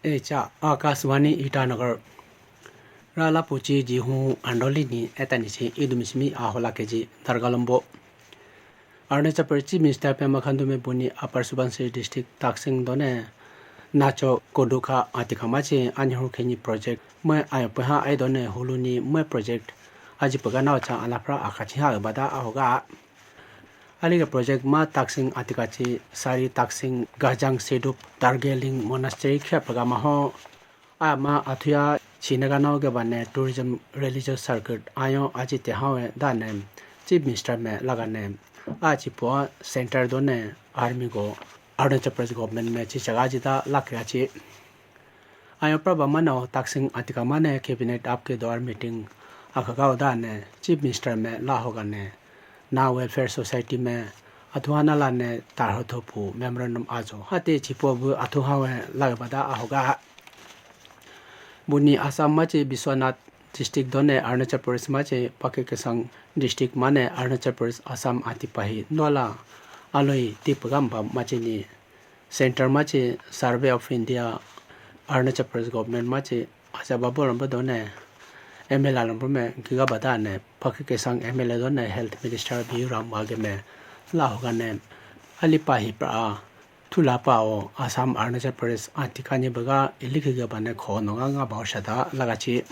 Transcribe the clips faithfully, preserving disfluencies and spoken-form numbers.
Echa Akashvani Itanagar. Rala puchi jihu andoli ni etani si idumi simi ahola keji dargalombo. Arunachal Pradesh Chief Minister Pema Khandu me buni Upper Subansiri District Taksing done nacho kodukha atikha machi anihur khenyi project me ayo peha ai done huluni me project aji pega nawa cha alafra akachi ha bada ahoga. Aliga project ma Taksing atikachi Sari Taksing Gajang Sedup Darjeeling Monastery khe pega maho. Ama athuya chinaga nao ke bane tourism religious circuit ayo aji te hawe dane Chief Minister me lagane aji po center done army go Arunachal Pradesh government me chi chaga ji da lakya chi. Ayo prabha mano Taksing atika mane cabinet apke dwar meeting akhaga dane Chief Minister me la hogane na welfare society me athuhana lane tarho thopu memorandum ajo hate chipo bu athuha we lagbada ahoga. Buni Assam machi Biswanath district done Arunachal Pradesh machi Pakke Kessang district mane Arunachal Pradesh Assam atipahi nola aloi tipagamba machi ni center machi Survey of India Arunachal Pradesh government machi acha babu lombo done M L A lombo me giga bada ne Pakke Kessang M L A done health minister Biyu Ram wage me la hogane alipahi pra thula pa o Assam Arunachal Pradesh atikani baga ilikhi ga bane kho no nga ba shada lagachi.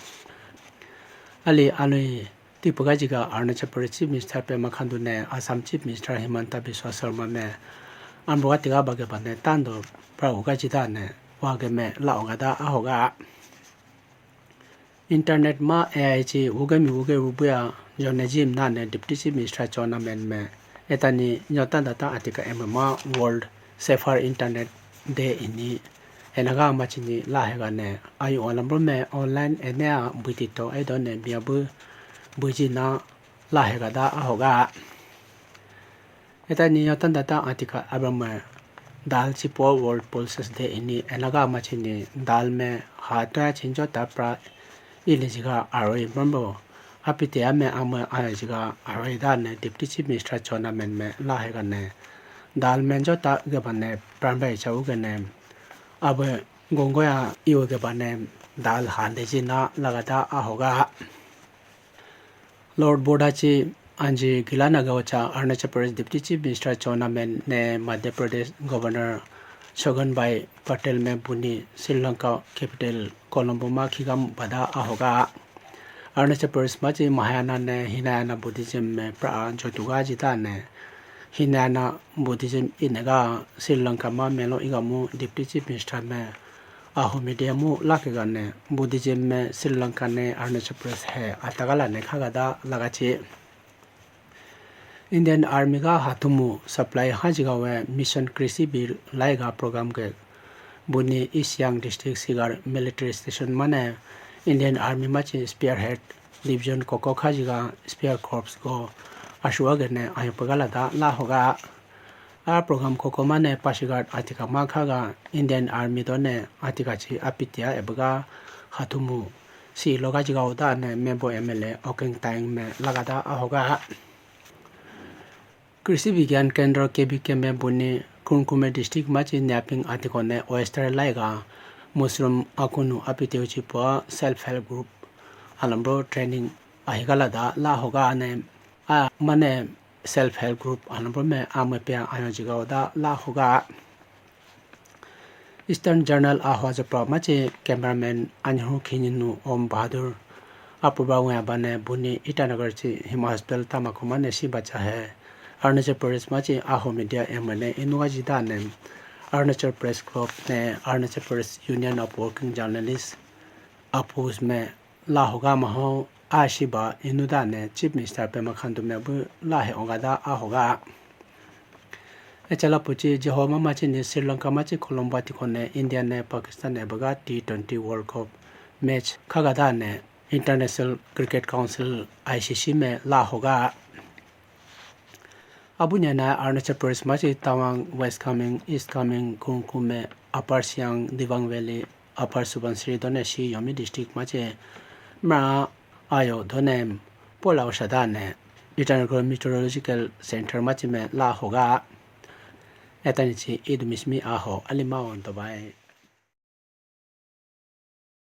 Ali aloi tipaga jiga Arunachal Pradesh Chief Minister Pema Khandu ne Assam Chief Minister Himanta Biswa Sarma me amroga tiga bage bane tando pra uga jida ne wage me la uga da ahoga. Internet ma A I chi wugemi wuge wubuya jone jim nane Deputy Chief Minister chona men me etani nyota data atika M M A World Safer Internet Day ini enaga machini lahega ne ayu olamro me online ene a buiti to edo ne miyabu buji na lahega da ahoga. Eta ni yotanda ta atika abram me dal chipo World Pulses Day ini enaga machini dal me ha toya chinjo ta pra ili jiga aroi mambo apite ame ame aya jiga aroi da ne Deputy Chief Minister chona men me lahega ne dal menjo ta geba ne prambai chau ge ne abe gongoya iwe geba ne dal hande ji na lagata ahoga. Lord Bodha chi anji gilana ga wacha Arunachal Pradesh Deputy Chief Minister chona men ne Madhya Pradesh Governor Chogan Bhai Patel me buni Sri Lanka capital Colombo ma khigam bada ahoga. Arunachal Pradesh ma chi Mahayana ne Hinayana Buddhism me pra jotuga jita ne Hinayana Buddhism inaga Sri Lanka ma melo igamu Deputy Chief Minister me aho media mu lakega ne Buddhism me Sri Lanka ne Arunachal Pradesh he atagala ne khagada lagachi. Indian Army ga hathumu supply hajiga we Mission Krishi Bir laiga program ke buni East Siang District Sigar Military Station mane Indian Army machi Spearhead Division koko khajiga Spear Corps go ashuwa gene ayopagala da lahoga. A program koko mane Pasighat atika makha ga Indian Army done atika chi apitia ebaga hathumu si loga jiga uda ne member M L A Okeng Tayeng me lagada ahoga. Krishi Vigyan Kendra K V K me buni Kurkume District machi Nyaping atiko ne oyster laiga mushroom akunu apiti uchi po self help group alambro training ahigala da lahoga ne a mane self help group alambro me amapia ayo jiga da lahoga. Eastern Journal aho ajapra machi cameraman anhu khininu Om Bahadur apuba waya bane buni Itanagar chi Hima Hospital tamakumane si bacha he. Arunachal Pradesh machi aho media emane inuga jida ne Arunachal Press Club ne Arunachal Pradesh Union of Working Journalists apus me lahoga maho ashiba inuda ne Chief Minister Pema Khandu me bu lahe ongada ahoga. Echala puchi Jehova machi ni Sri Lanka machi Colombo tikone India ne Pakistan ebaga T twenty World Cup match khagada ne International Cricket Council I C C me lahoga. Abunyana Arunachal Pradesh machi Tawang, West Kameng, East Kameng, Kurkume, Upper Siang, Dibang Valley, Upper Subansiri done si Yomi District machi mra ayo done pola usadane Itanagar Meteorological Center machi me lahoga. Etani chi idumismi aho alima on to bai.